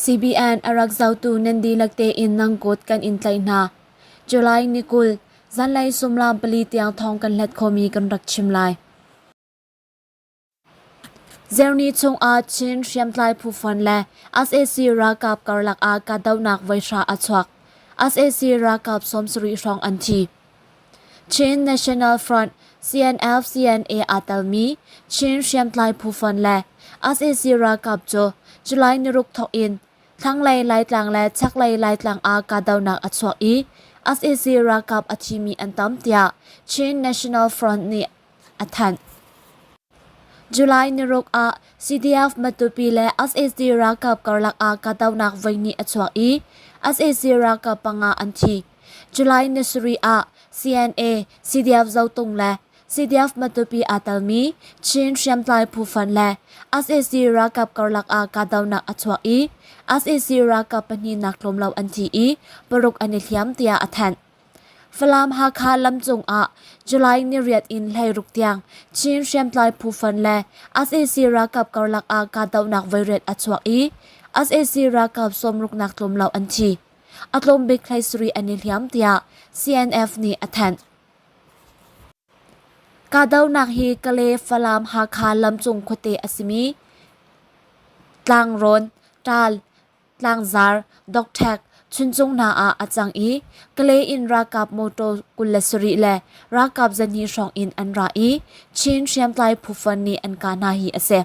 CBN a rak zohtu nan dihlak tein nan kut kan in tlaih hna. July ni 20, zanlei suimilam pali tiang thawng kan hlat khomi kan rak chim lai. Zerni chungah Chin hriamtlai phu fon le sac ralkap karlak ah kahdohnak voihra a chuak. Sac ralkap 70 hrawng an thi. Chin National Front CNF-CNA aa telmi Chin hriamtlai phu fon le sac ralkap cu July ni ruk thawk in thlanglei Laitlang le chaklei Laitlang ah kahdohnak a chuak i sac ralkap a thimi an tam tiah Chin National Front nih a thanh. July ni ruk ah CDF Matupi le sac ralkap karlak ah kahdohnak voihnih a chuak i sac ralkap panga an thi. July ni sarih ah CNA, CDF Zotung le CDF Matupi aa telmi Chin hriamtlai phu fund le sac ralkap karlak ah kahdohnak a chuak i sac ralkap pahnih nak tlawm lo an thi i paruk an i hliam tiah a thanh. Falam Hakha lamcung ah July ni riat in 16 tiang Chin hriamtlai phu fund le sac ralkap karlak ah kahdohnak voiriat a chuak i sac ralkap sawmruknak tlawm lo an thi. A tlawm bik 17 an i hliam tiah CNF nih a thanh. Kahdohnak hi Kale Falam Hakha lamcung khuate a simi Tlangrawn, Ṭaal, Tlangzar, Dokṭhek, Chuncung hna ah a cang i Kalay in ralkap motor 27 le ralkap zahnih hrawng in an ra i Chin hriamtlai phu fon nih an kah hna hi a si.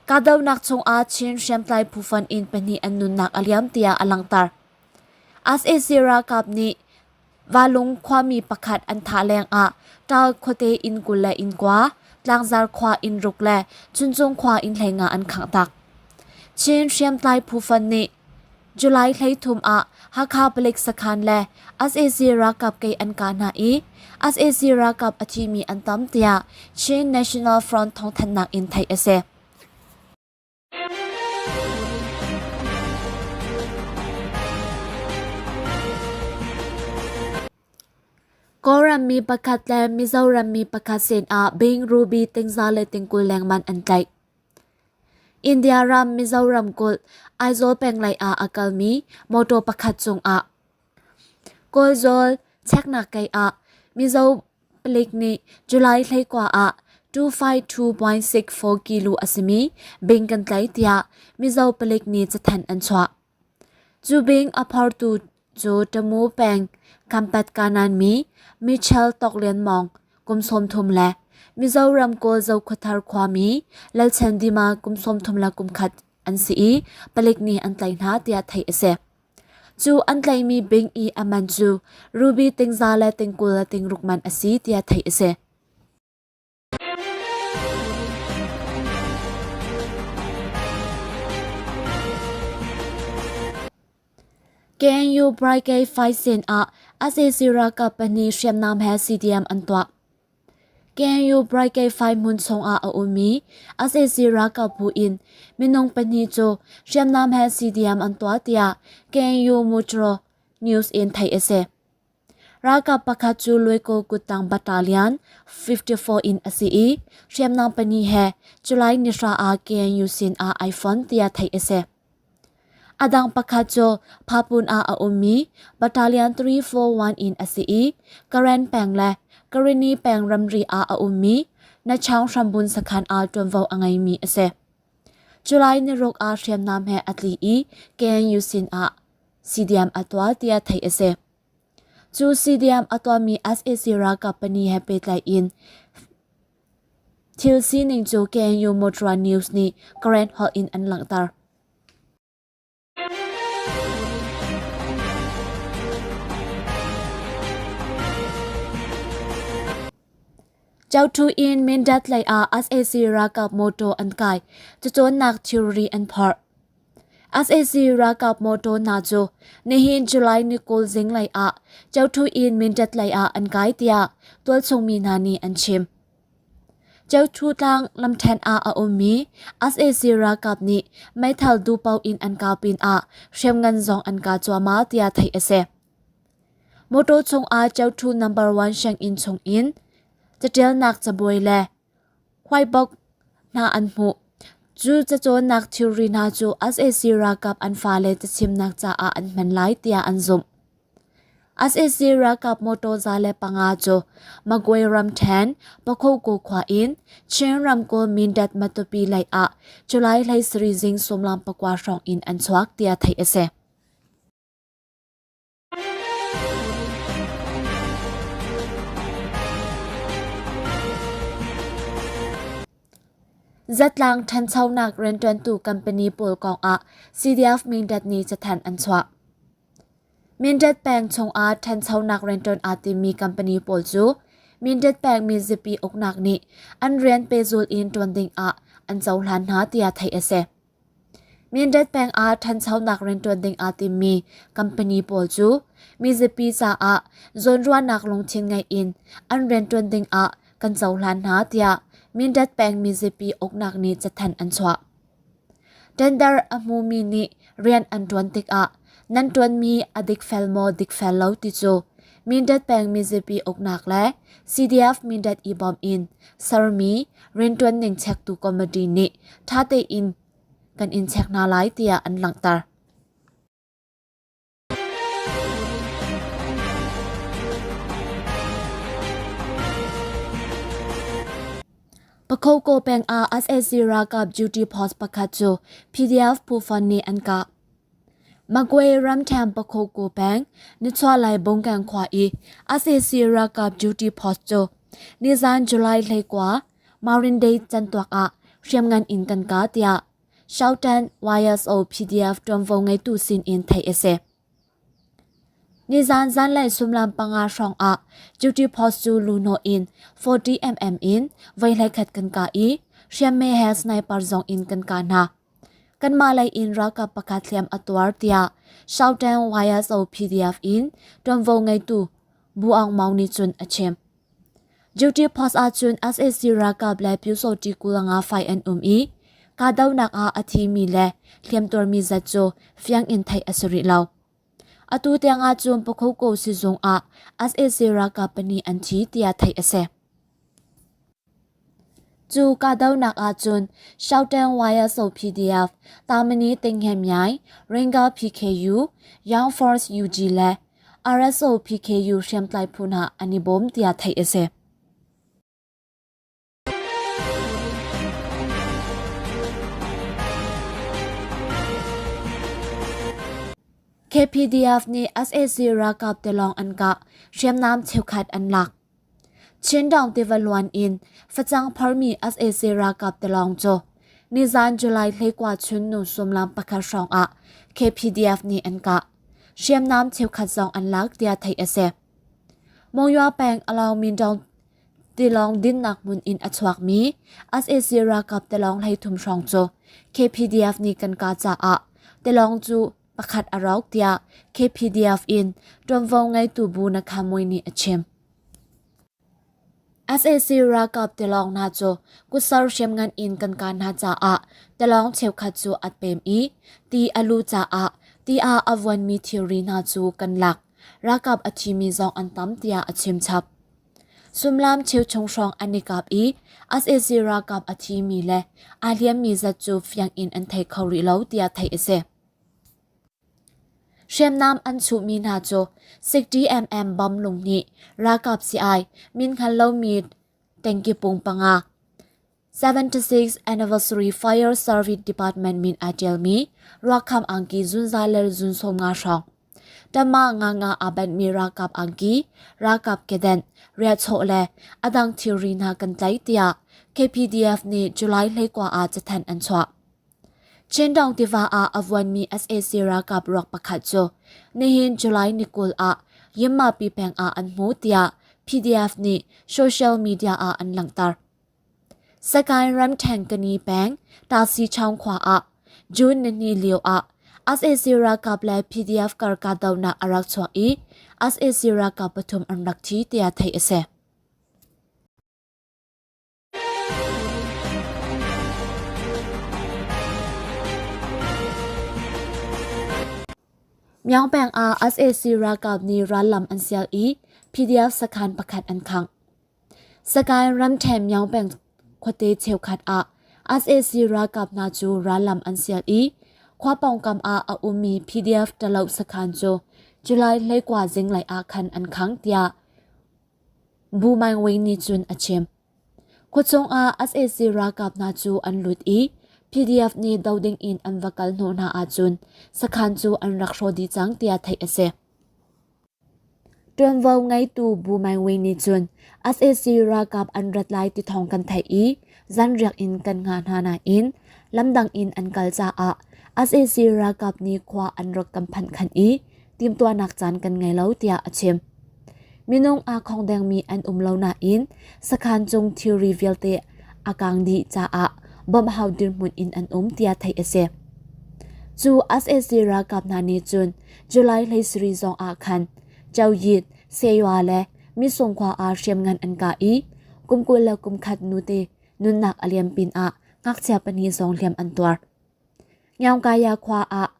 Kahdohnak chungah Chin hriamtlai phu fon in pahnih an nunnak a liam tiah a langhter. Sac ralkap nih Valung khuami pakhat an thah lengah Ṭaal khuate inn 20 le inn kua, Tlangzar khua inn ruk le Chuncung khua inn 15 an khangh tak. Chin hriamtlai phu fund nih July 13 ah Hakha palik sakhan le sac ralkap kei an kah hna i sac ralkap a thimi an tam tiah Chin National Front thawngthanhnak in theih a si. Kawlram mi pakhat le Mizoram mi pakhat sinah Bing Ruby tingza le tingkul lengmang an tlaih. India ram Mizoram kulh Aizawl peng lei ah a kalmi motor pakhat cungah Kawlzawl cheknak kei ah Mizo Palik nih July 19 ah 252.64 kilo a simi bing kan tlai tiah Mizo palik nih cathanh an chuah. Cu bing a phortu cu Tamu peng Kampat Kanan mi Michel Toklian Mawng kum 30 le Mizoram Kawl Zokhuathar khuami Lalchan Dima kum 30 le kum khat an si i palik nih an tlaih hna tiah theih a si. Cu an tlaihmi bing i a man cu ruby tingza le tingkul le tingruk man a si tiah theih a si. KNU Brigade Faisin ah sac ralkap pahnih hriamnam he CDM an tuah. KNU Brigade 5 hmun chungah a ummi sac ralkap bu in minung pahnih cu hriamnam he CDM an tuah tiah KNU Mutro News in theih a si. Ralkap pakhat cu Luaikaw kuttang Battalion 54 in a si i hriamnam pahnih he July ni hra ah KNU sin ah ai fon tiah theih a si. A dang pakhat cu Phapun ah a ummi Battalion 341 in a si i Karen peng le Karenni peng ramri ah a ummi Nachaung hrambun sakhan ah ṭuanvo a ngeimi a si. July ni ruk ah hriamnam he a tli i KNU sin ah CDM a tuah tiah theih a si. Cu CDM a tuahmi sac ralkap pahnih he pehtlai in Thil sining cu KNU Motorola News nih Karen holh in an langhter. Chautu in Mindat lei ah sac ralkap motor an kai. Cacawnnak thilri an phorh. Sac ralkap motor hna cu nihin July ni 20 zinglei ah Chautu in Mindat lei ah an kai tiah tualchung mi hna nih an chim. Chautu tlang lamṭhen ah a ummi sac ralkap nih meithal duhpaoh in an kah pinah hriamngan zong an kah cuahmah tiah theih a si. Motor chungah Chautu number 1 sianginn chungin caṭialnak cabuai le huaibok hna an hmuh. Cu cacawnnak thilri hna cu sac ralkap an fale cachimnak caah an hman lai tiah an zumh. Sac ralkap motor 105 cu Magway ramṭhen Pakhoku khua in Chin ramkulh Mindat Matupi lei ah July 17 zing 19 hrawng in an chuak tiah theih a si. Zatlang ṭhanchonak rianṭuantu company pawl kongah CDF Mindat nih cathanh an chuah. Mindat peng chungah ṭhanchonak rianṭuan aa timmi company pawl cu Mindat peng mizapi uknak nih an rian pehzul in ṭuan dingah an cohlan hna tiah theih a si. Mindat peng ah ṭhanchonak rianṭuan ding aa timmi company pawl cu mizapi caah zawnruahnak lungthin ngeih in an rianṭuan ding ah kan cohlan hna tiah Mindat peng mizapi uknak nih cathanh an chuah. Tender a hmumi nih rian an ṭuan tikah nan ṭuanmi a dikfel maw dikfel lo ti cu Mindat peng mizapi uknak le CDF Mindat i bawmh in sermi rianṭuan ning chektu committee nih ṭha tein kan in chek hna lai tiah an langhter. Pakoko peng ah sac ralkap duty post pakhat cu PDF phu fon nih an kah. Magway ramṭhen Pakoko peng nichuahlei Bungkeng khua i sac ralkap duty post cu nizan July 21 Marin Day cantuak ah hriamngan in kan kah tiah Shoutan YSO PDF ṭuanvo ngeitu sin in theih a si. Nizan zanlei suimilam 5 hrawng ah duty post cu luhnawh in 40mm in voi hleikhat kan kah i hriamhme he sniper zong in kan kah hna. Kanmah lei in ralkap pakhat hliam a tuar tiah Shoutan YSO PDF in ṭuanvo ngeitu Bu Aung Maung nih cun a chim. Duty post ahcun sac ralkap le Pyusawhti 25 fai an um i kahdohnak ah a thimi le hliamtuarmi zat cu fiang in theih a si rih lo. Atu tiang ahcun Pakoko sizung ah sac ralkap pahnih an thi tiah theih a si. Cu kahdohnak ahcun Shouteng YSO PDF, Tamani Tinghemyai, Ringa PKU, Young Force UG le RSO PKU hriamtlai phu hna an i bawm tiah theih a si. KPDF nih sac ralkap tilawng an kah, hriamnam cheukhat an lak. Chindaung tiva luan in facang phormi sac ralkap tilawng cu nizan July 21 chun nu sumlam pakhat hrawng ah KPDF nih an kah. Hriamnam cheukhat zong an lak tiah theih a si. Monywa peng Alaung Mindaung tilawng dinnak hmun in a chuakmi sac ralkap tilawng 33 hrawng cu KPDF nih kan kah caah tilawng cu pakhat a rawk tiah KPDF in ṭuanvo ngeitu bu Nakhamui nih a chim. Sac ralkap tilawng hna cu kutsar hriamngan in kan kah hna caah tilawng cheukhat cu a pem i ti a lu caah ti ah a vuanmi thilri hna cu kan lak. Ralkap a thimi zong an tam tiah a chim chap. Sumlam cheuchung hrawng an i kap i sac ralkap a thimi le aa hliammi zat cu fiang in an thei kho rih lo tiah theih a si. Hriamnam an chuhmi hna cu 60mm bomb lung nih ralkap sii-ai min hngal lomi tengki pung panga, 76 Anniversary Fire Service Department min aa ṭialmi ruakham angki zunzal le zun 50 hrawng, ṭamah nganga aa benhmi ralkap angki, ralkap kedenh, riahchawh le a dang thilri hna kan tlaih tiah KPDF nih July 21 ah cathanh an chuah. Chindaung tiva ah a vuanmi sac ralkap ruak pakhat cu nihin July ni 20 ah Yimmapi peng ah an hmu tiah PDF nih social media ah an langhter. Sagaing ramṭhen Kani peng Tasichaung khua ah June nihnih lio ah sac ralkap le PDF kar kahdohnak a rak chuak i sac ralkap pathum an rak thi tiah theih a si. Myaung peng ah sac ralkap nih rallam an sial i PDF sakhan pakhat an khangh. Sagaing ramṭhen Myaung peng khuate cheukhat ah Sac ralkap hna cu rallam an sial i khua pawngkam ah a ummi PDF ṭaloh sakhan cu July 19 zinglei ah khan an khang tiah Bu Maing Win nih cun a chim. Khuachung ah sac ralkap hna cu an lut i PDF nih do ding in an va kal hnawh hna ahcun sakhan cu an rak hrawh dih cang tiah theih a si. Ṭuanvo ngeitu Bu Maing Win nih cun sac ralkap an rat lai ti thawng kan theih i zanriak in kan hngah hna nain lamdang in an kal caah sac ralkap nih khua an rak kan phanh khan i timhtuahnak caan kan ngei lo tiah a chim. Minung aa khongdengmi an um lo nain sakhan cung thilri vialte a kang dih caah bawmhhau dirhmun in an um tiah theih a si. Cu sac ralkap hna nih cun July 17 zong ah khan Choyit, Seywa le Misung khua ah hriamngan an kah i kum 21 nute nunnak a liam pinah ngakchia pahnih zong hliam an tuar. Nyaungkaya khua ah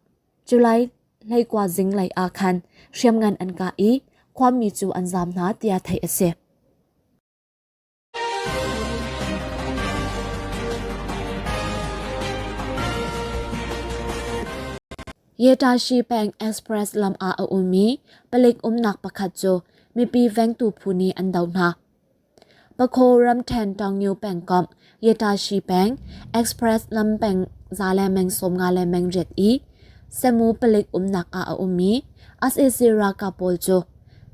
July 19 zinglei ah khan hriamngan an kah i khuami cu an zaam hna tiah theih a si. Yetashi peng Express lam ah a ummi palik umnak pakhat cu mipi vengtu phu nih an doh hna. Pakho ramṭhen Taungyu pengkomh Yetashi peng Express lam peng za le meng 50 le meng riat i Semu palik umnak ah a ummi sac ralkap pawl cu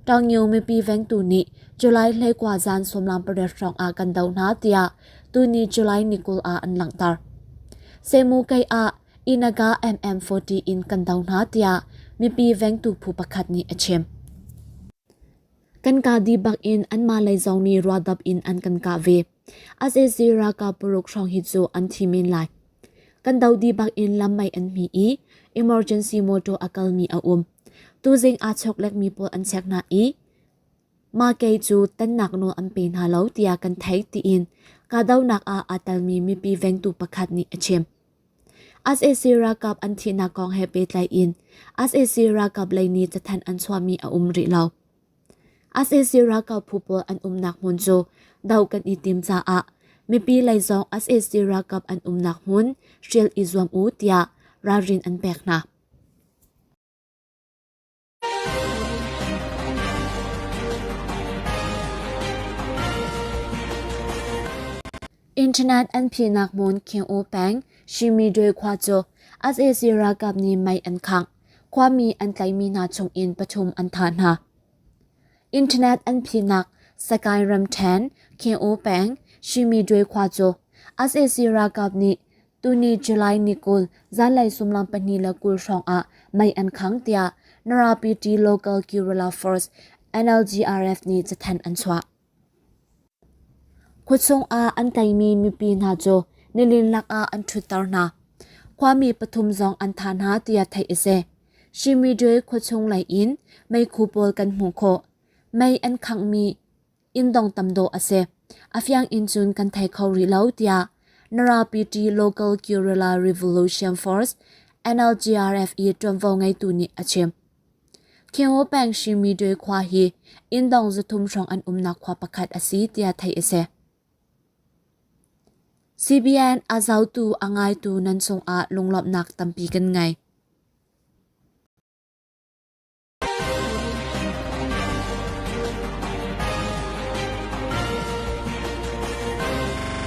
Taungyu mipi vengtu nih July 19 zan 18 hrawng ah kan doh hna tiah tuni July ni 20 ah an langhter. Semu kei ah Inaga MM40 in kan do hna tiah mipi vengtu phu pakhat nih a chim. Kan kah dih bak in anmah lei zong nih ruahdap in an kan kah ve. Sac ralkap paruk hrawng hi cu an thi men lai. Kan do dih bak in lam mei an hmi i emergency motor a kalmi a um. Tuzing aa chok-lekmi pawl an check hna i mah kei cu tannak nawl an pe hna lo tiah kan theih tiin kahdohnak ah aa telmi mipi vengtu pakhat nih a chim. Sac ralkap an thihnak kong he pehtlai in sac ralkap lei nih cathanh an chuahmi a um rih lo. Sac ralkap phu pawl an umnak hmun cu doh kan i tim caah mipi lei zong sac ralkap an umnak hmun hrial i zuam u tiah ralrin an pek hna. Internet an phihnak hmun Khin-U peng Shimidwe khua cu sac ralkap nih mei an khangh. Khuami an tlaihmi hna chungin pathum an thah hna. Internet an phihnak Sagaing ramṭhen Khin-U peng Shimidwe khua cu sac ralkap nih Tuni July ni 20 zanlei suimilam 2:20 hrawng ah mei an khang tiah Narapiti Local Guerrilla Force NLGRF nih cathanh an chuah. Khuachung ah an tlaimi mipi hna cu nilin lakah an ṭhutter hna. Khuami pathum zong an thah hna tiah theih a si. Shimidwe khuachung lei in meikhu pawl kan hmuh khawh. Mei an khanghmi inn dong tam dawh a si. A fiang in cun kan thei kho rih lo tiah Narapiti Local Guerrilla Revolution Force NLGRF i ṭuanvo ngeitu nih a chim. Khengo peng Shimidwe khua hi inn dong 300 hrawng an umnak khua pakhat a si tiah theih a si. CBN a zohtu a ngaitu nan cungah lunglawmhnak tampi kan ngei.